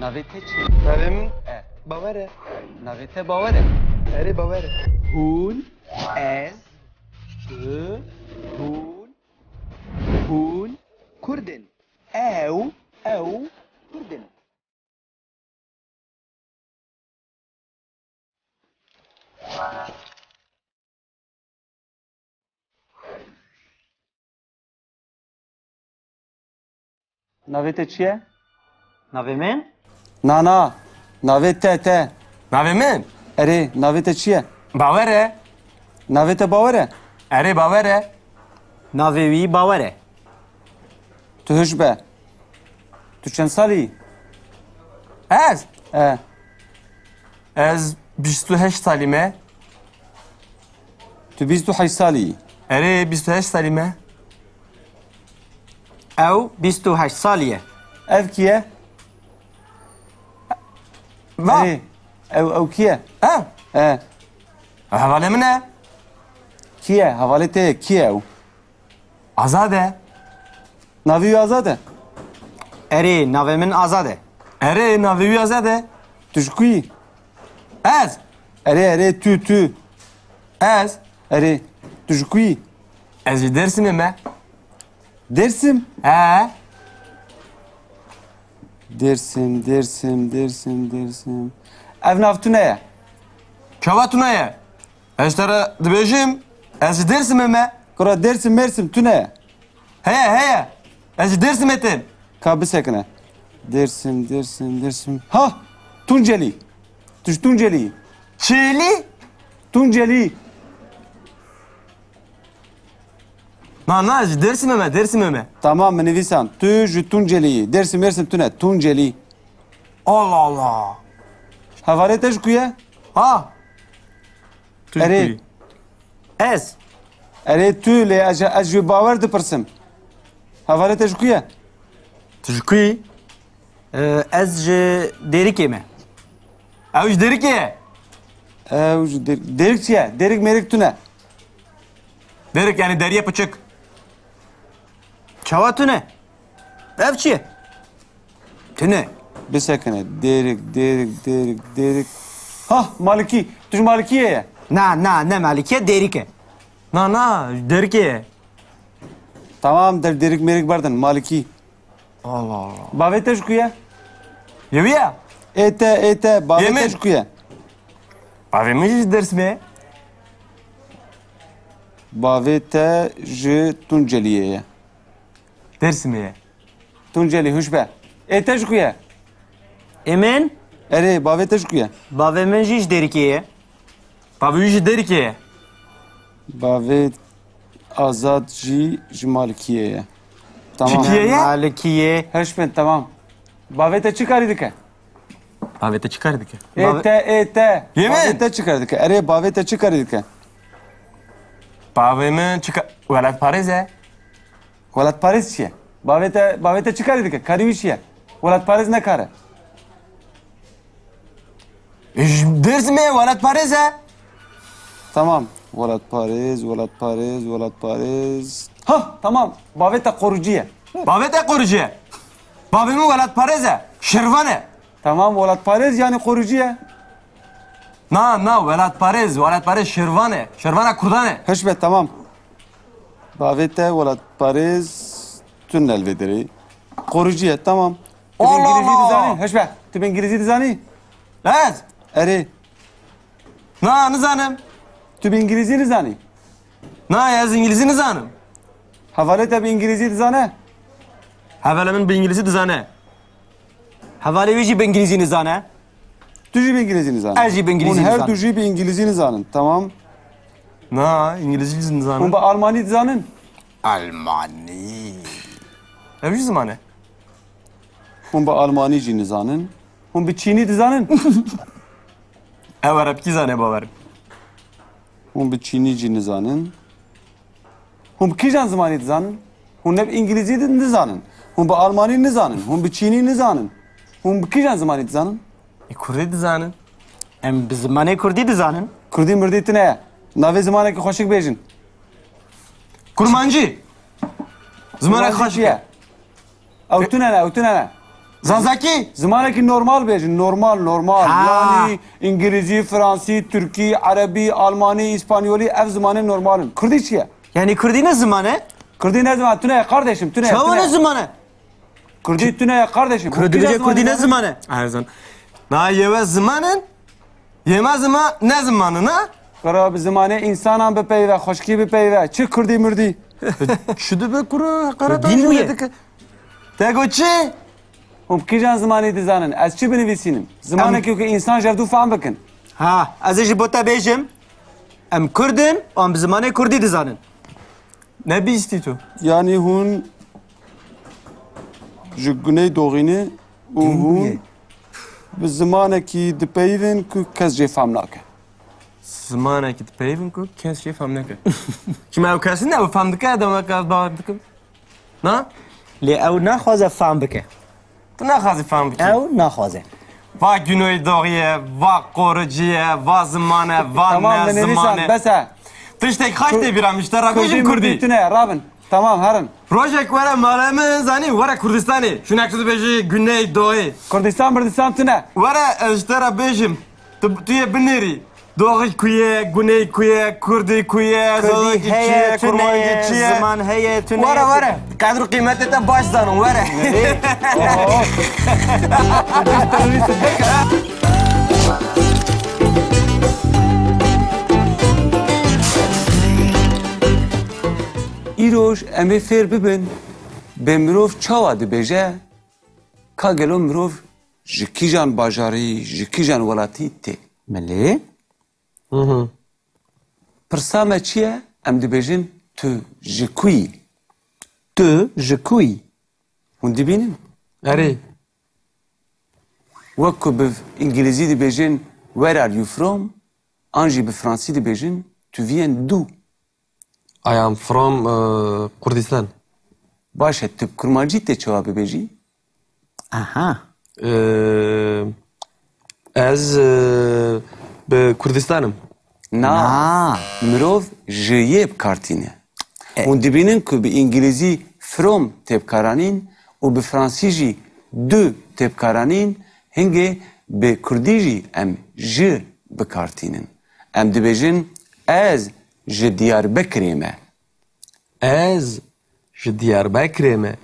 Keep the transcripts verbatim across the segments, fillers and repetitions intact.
Navê te çi ye? Navê min E. Bawer e. Navê te Bawer e. Erê, Bawer e. Hûn, ez, tu, hûn, hûn Kurd in. Ew, ew Kurd in. Navê te çi ye? Navê min? Na, na. Navê te, te. Navê min? Erê, navê te çi ye? Bawer e. Navê te Bawer e? Erê, Bawer e. Navê wî Bawer e. Tu hiş be. Tu çend salî yî? Ez? E. Ez bîst û heşt salî me. Tu bîst û heşt salî yî? Erê, bîst û heşt salî me. Ew bîst û heşt salî ye. Ev kî ye? Va. Erê, ew, ew kî ye? Ha? E. Hevalê min e. Kî ye? Hevalê te ye. Kî ye ew? Azad e. Navê wî Azad e? Erê, navê min Azad e. Erê, navê wî Azad e. Tu ji ku yî? Ez? Erê, erê, tu, tu. Ez? Erê, tu ji ku yî? Ez ji Dêrsimê me. Dêrsim? He. Dêrsim, Dêrsim, Dêrsim, Dêrsim. Ev nav tune ye. Çawa tune ye? Ez te re dibêjim, ez ji Dêrsimê me. Kura Dêrsim, Mêrsim tune ye. Heye, heye. Ez ji Dêrsimê tim. Ka bisekine. Dêrsim, Dêrsim, Dêrsim. Ha! Tuncelî. Tu ji Tuncelî yî. Çêlî? Tuncelî. Na, na, ji Dêrsimê me, Dêrsimê me. Tamam, min nivîsan. Tu ji Tuncelî yî. Dêrsim, Mêrsim tune. Tuncelî. Allah Allah. Hevalê te ji ku ye? Ha? Tu ji Erê. ku yî? Ez. Erê tu lê ez, ez ji Bawer dipirsim. Hevalê te ji ku ye? Tu ji ku yî? Ee, ez ji Dêrikê me. Ew ji Dêrikê ye? Ew ji Dêr-, Dêrik çi ye? Dêrik mêrik tune. Dêrik yani deriye piçik. Çawa tune? Ev çi ye? Tune. Bisekine. Dêrik, Dêrik, Dêrik, Dêrik. Hah, Malikî. Tu ji Malikiyê ye? Na, na, ne Malikî ye, Dêrik e. Na, na, Dêrikê ye. Tamam, der Dêrik mêrik berdin, Malikî. Allah Allah. Bavê te ji ku ye? Yê wî ye? Ê te, ê te, bavê Yê te min? ji ku ye? Bavê min jî ji Dêrsimê ye. Bavê te ji Tunceliyê ye. Dêrsimê ye. Tuncelî, hûş be. Ê te ji ku ye? Ê min? Erê, bavê te ji ku ye? Bavê min jî ji Dêrikê ye. Bavê wî ji Dêrikê ye. Bavê Azad jî ji Malikiyê ye. Tamam. Çi kiyê ye? Malikiyê. Hûş be, tamam. Bavê te çi karî dike? Bavê te çi karî dike? Ê te, ê te. Yê min? Bavê te çi karî dike? Erê, bavê te çi karî dike? Bavê min çi ka-, welatparêz e. Welatparêz çi ye? Bavê te, bavê te çi karî dike? Karî wî çi ye? Welatparêz ne kar e. E, ji Dêrsimê ye, welatparêz e. Tamam. Welatparêz, welatparêz, welatparêz. Ha, tamam. Bavê te qorucî ye. Bavê te qorucî ye. Bavê min welatparêz e. Şervan e. Tamam, welatparêz yani qorucî ye. Na, na, welatparêz, welatparêz şervan e. Şervana kurdan e. Hûş be, tamam. Bavê te welatparêz tune li vê derê. Qorucî ye, tamam. Tu bi Allah îngilîzî Allah! dizanî? Hûş be, tu bi îngilîzî dizanî? Ez? Erê. Na, nizanim. Tu bi îngilîzî nizanî? Na, ez îngilîzî nizanim. Hevalê te bi îngilîzî dizane? Hevalê min bi îngilîzî dizane. Hevalê wî jî bi îngilîzî nizane. Tu jî bi îngilîzî nizanî? Ez jî bi îngilîzî Hûn her nizanim. du jî bi îngilîzî nizanin, tamam. Na, îngilîzî jî nizanim. Hûn bi almanî dizanin? Almanî. Ev jî ziman e. Hûn bi almanî jî nizanin. Hûn bi çînî dizanin? Ew erebkî zane, bawer. Hûn bi çînî jî nizanin. Hûn bi kîjan zimanî dizanin? Hûn ne bi îngilîzî di-, nizanin. Hûn bi almanî nizanin. Hûn bi çînî nizanin. Hûn bi kîjan zimanî dizanin? E, kurdî dizanin. Em bi zimanê kurdî dizanin. Kurdî mirdî tune ye. Navê zimanekî xweşik bêjin. Kurmancî. Zimanekî Kurmancî xweşik çi ye? ye. Ew tune ne, ew tune ne. Zazakî? Zimanekî normal bêjin. Normal, normal. Ha. Yanî îngilîzî, fransî, tirkî, erebî, almanî, îspanyolî, ev zimanê normal in. Kurdî çi ye? Yanî kurdî ne ziman e? Kurdî ne ziman? Tune ye kardeşim, tune ye, Çawa tune ne ye. Ziman e? Kurdî tune ye kardeşim. Kurdî bêje kurdî ne ziman e? Erzan. Na yewe ziman in, yema zima ne ziman in, ha? Kuro bi zimanê însanan bipeyve, xweşkî bipeyve. Çi kurdî murdî? Çi dibe kuro, heqareta Kurdî jî bûye. Nedike. Te got çi? Hûn bi kîjan zimanî dizanin? Ez çi binivîsînim? Zimanekî ku însan ji hevdû fam bikin. Ha, ez ê ji bo te bêjim. Em Kurd in, em bi zimanê Kurdî dizanin. Ne bîstî tu? Yanî hûn ji Guney Doxî ne û Dîn hûn bûye. Bi zimanekî dipeyivin ku kes jê fam nake. Zimanekî dipeyivin ku kes jê fam nake. Çima ew kes ne, ew fam dike, dema ez bawer dikim. Na? Lê ew naxwaze fam bike. Tu naxwazî fam bikî. Ew naxwaze. Va Guney Doxî ye, va qoricî ye, va ziman e, va Tamam, ne binivîsan, ziman e. Bes e. Tiştek xaş tê bîra min, ji te re bêjim kurdî. Kurdî tune, rabin. Tamam, herin. Rojek were mala min, zanî, were Kurdistanê. Şûnek tu dibêjî Guney Doxî. Kurdistan, Murdistan tune. Were, ez ji te re bêjim. Tu, tu yê binêrî. Doxî ku ye, Guney ku ye, Kurdî ku ye, Kurdî Zazakî çi heye, ye, tune Kurmancî ye, çi ye? Ziman heye, tune Were, ye. Were. Qedr û qîmetê te baş zanin, were. Ê, oh. Îroj em ê fêr bibin, bê mirov çawa dibêje, ka gelo mirov ji kîjan bajarî, ji kîjan welatî tê? Belê. Hı hı. Pirsa me çi ye? Em dibêjin, tu ji ku yî? Tu ji ku yî? Hûn dibînin? Erê. Wek ku bi îngilîzî dibêjin, "Where are you from?" an jî bi fransî dibêjin, "Tu viens d'où?" I am from, e, Kurdistan. Baş e, tu bi kurmancî tê çawa bibêjî? Aha. E, ez, e, bi Kurdistan im. Na. Na. Mirov ji yê bi kar tîne. E. Hûn dibînin ku bi îngilîzî from tê bikaranîn û bi fransî jî du tê bikaranîn, hingê bi kurdî jî em ji bi kar tînin. Em dibêjin, "Ez ji Diyarbekirê me." Ez ji Diyarbekirê me.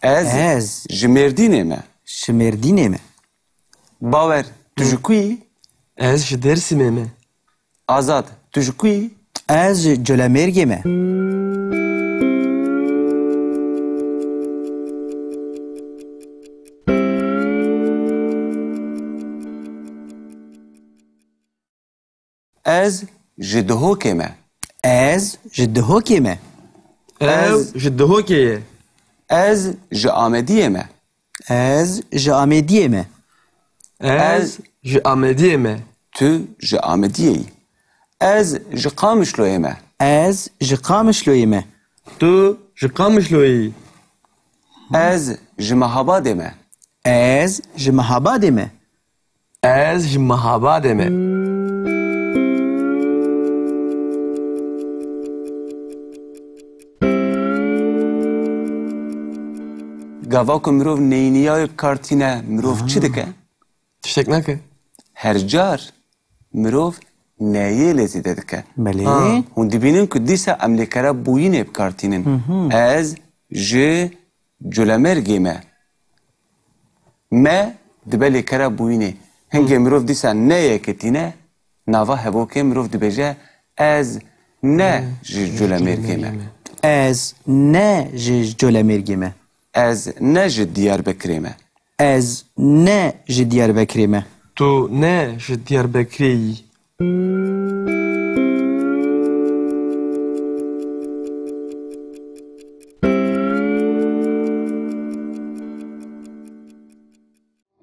Ez Ez ji Mêrdînê me. Ji Mêrdînê me. Bawer, tu ji ku yî? Ez ji Dêrsimê me. Azad, tu ji ku yî? Ez ji Colemêrgê me. Ez ji Duhokê me. Ez ji Duhokê me. Ew Ez ji Duhokê ye. Ez ji Amediyê me. Ez ji Amediyê me. Ez Ez ji Amediyê me. Tu ji Amediyê yî. Ez ji Qamişloyê me. Ez ji Qamişloyê me. Tu ji Qamişloyê yî. Ez ji Mehabadê me. Ez ji Mehabadê me. Ez ji Mehabadê me. Gava ku mirov neyniya wê bi kar tîne, mirov çi dike? Tiştek nake. Her car mirov neyê lê zêde dike. Belê. Ha. Hûn dibînin ku dîsa em lêkera bûyînê bi kar tînin. Hı hı. Ez ji Culemêrgê me. Me dibe lêkera bûyînê. Hingê mirov dîsa ne yekê tîne, nava hevokê mirov dibêje, "Ez ne ji Culemêrgê me." Ez ne ji Colemêrgê me. Ez ne ji Diyarbekirê me. Ez ne ji Diyarbekirê me. Tu ne ji Diyarbekirê yî.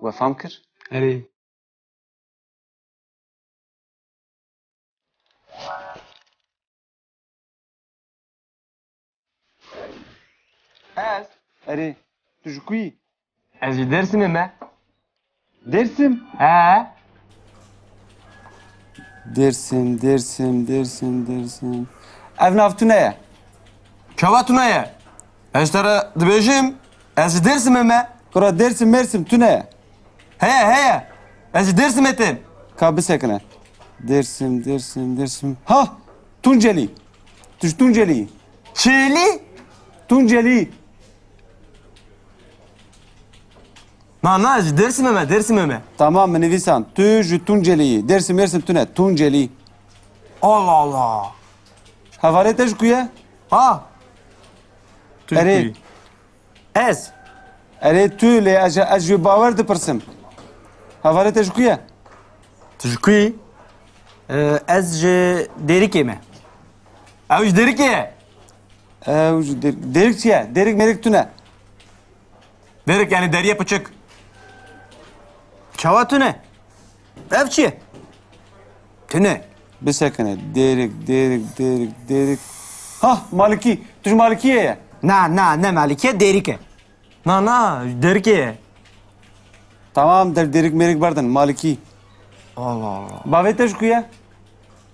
We fam kir? Erê. Ez? Erê, tu ji ku yî? Ez ji Dêrsimê me. Dêrsim? He. Dêrsim, Dêrsim, Dêrsim, Dêrsim. Ev nav tune ye. Çawa tune ye? Ez te re dibêjim, ez ji Dêrsimê me. Kura Dêrsim, Mêrsim tune. Heye, heye. Ez ji Dêrsimê tim. Ka bisekine. Dêrsim, Dêrsim, Dêrsim. Ha! Tuncelî. Tu ji Tuncelî yî. Çêlî? Tuncelî. Na, na, ez ji Dêrsimê me, Dêrsimê me. Tamam, min nivîsan. Tu ji Tuncelî yî. Dêrsim, Mêrsim tune. Tuncelî. Allah Allah. Hevalê te ji ku ye? Ha? Tu ji Erê. Ku yî? Ez. Erê tu lê ez, ez ji bawer dipirsim. Hevalê te ji ku ye? Tu ji ku yî? Ee, ez ji Dêrikê me. Ew ji Dêrikê ye. Ew ji Dêr-, Dêrik çi ye? Dêrik mêrik tune. Dêrik yani deriye piçik. Çawa tune? Ev çi ye? Tune. Bisekine. Dêrik, Dêrik, Dêrik, Dêrik. Ha, Malikî. Tu ji Malikiyê ye. Na, na, ne Malikî ye, Dêrik e. Na, na, Dêrikê ye. Tamam, der Dêrik mêrik berdin. Malikî. Allah Allah. Bavê te ji ku ye?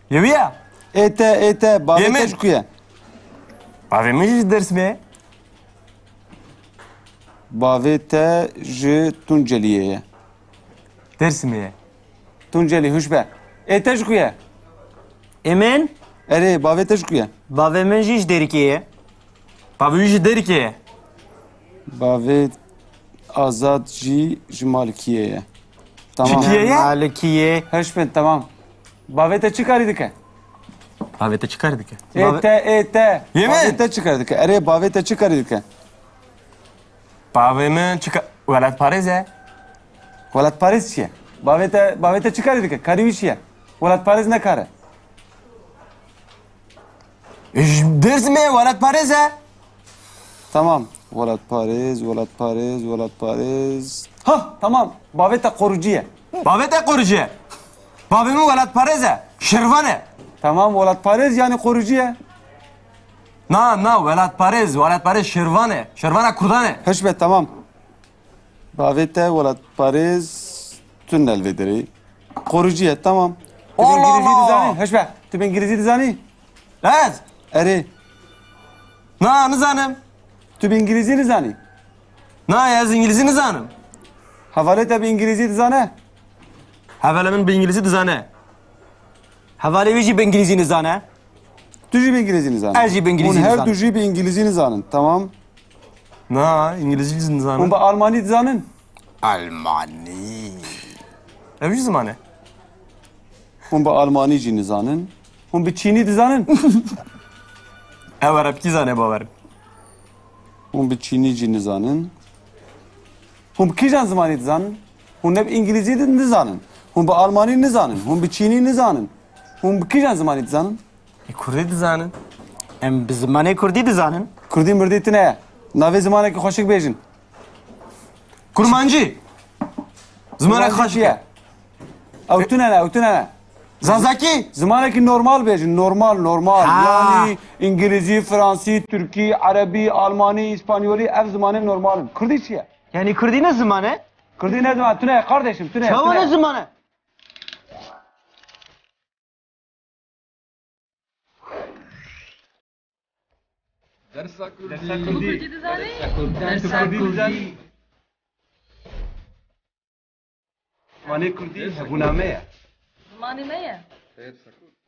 Yewî ye? Ê te, ê te. Bavê Yemin. Te ji ku ye? Bavê min jî ji Dêrsimê ye. Bavê te ji Tunceliyê ye. Dêrsimê ye. Tuncelî, hûş be. Ê te ji ku ye? Ê min? Erê, bavê te ji ku ye? Bavê min jî ji Dêrikê ye. Bavê wî ji Dêrikê ye. Bavê Azad jî ji Malikiyê ye. Tamam. Ji kiyê ye? Malikiyê. Hûş bin, tamam. Bavê te çi karî dike? Bavê te çi karî dike? Ê te, ê te. Yemin? Bavê te çi karî dike? Erê, bavê te çi karî dike? Bavê min çi ka-, welatparêz e. Welatparêz çi ye? Bavê te, bavê te çi karî dike? Karî wî çi ye? Welatparêz ne kar e. Ji Dêrsimê welatparêz e. Tamam. Welatparêz, welatparêz, welatparêz. Ha, tamam. Bavê te qorucî ye. Bavê te qorucî ye. Bavê min welatparêz e. Şirvan e. Tamam, welatparêz yani qorucî ye. Na, na, welatparêz, welatparêz şirvan e. Şirvana kurdan e. Hûş be, tamam. Bavê te welatparêz tune li vê derê. Qorucî ye, tamam. Tu bi Allah İngilizî Allah. Dizanî? Hûş be. Tu bi İngilizî dizanî? Ez? Erê. Na, nizanim. Tu bi İngilizî nizanî? Na, ez İngilizî nizanim. Hevalê te bi İngilizî dizane? Hevalê min bi İngilizî dizane. Hevalê wî jî bi İngilizî nizane. Tu jî bi İngilizî nizanî? Ez jî bi İngilizî nizanim. Hûn her du jî bi İngilizî nizanin, tamam. Na, İngilizî nizanin. Hûn bi Almanî dizanin? Almanî. Ev jî ziman e. Hûn bi Almanî jî nizanin. Hûn bi Çînî dizanin? Ew Erebkî zane bawer. Hûn bi Çînî jî nizanin. Hûn bi kîjan zimanî dizanin? Hûn ne bi îngilîzî di-, nizanin. Hûn bi almanî nizanin. Hûn bi çînî nizanin. Hûn bi kîjan zimanî dizanin? E, kurdî dizanin. Em bi zimanê kurdî dizanin. Kurdî mirdî tune ye. Navê zimanekî xweşik bêjin. Kurmancî. Zimanek Kurmancî xweşik çi ye? Ye. Ew tune ne, ew tune ne. Zazakî? Zimanekî normal bêjin, normal, normal. Ha. Yanî îngilîzî, fransî, tirkî, erebî, almanî, îspanyolî, ev zimanên normal in. Kurdî çi ye? Yanî kurdî ne ziman e? Kurdî ne ziman? Tune ye, kardeşim, tune ye, Çawa tune ye. Ne ziman e? Dersa Kurdî. Dersa Kurdî. Kurdî dizanî? Dersa Kurdî. Dersa Kurdî dizanî? Zimanê Kurdî hebûna me ye. Zimanê me ye. Dersa Kurdî.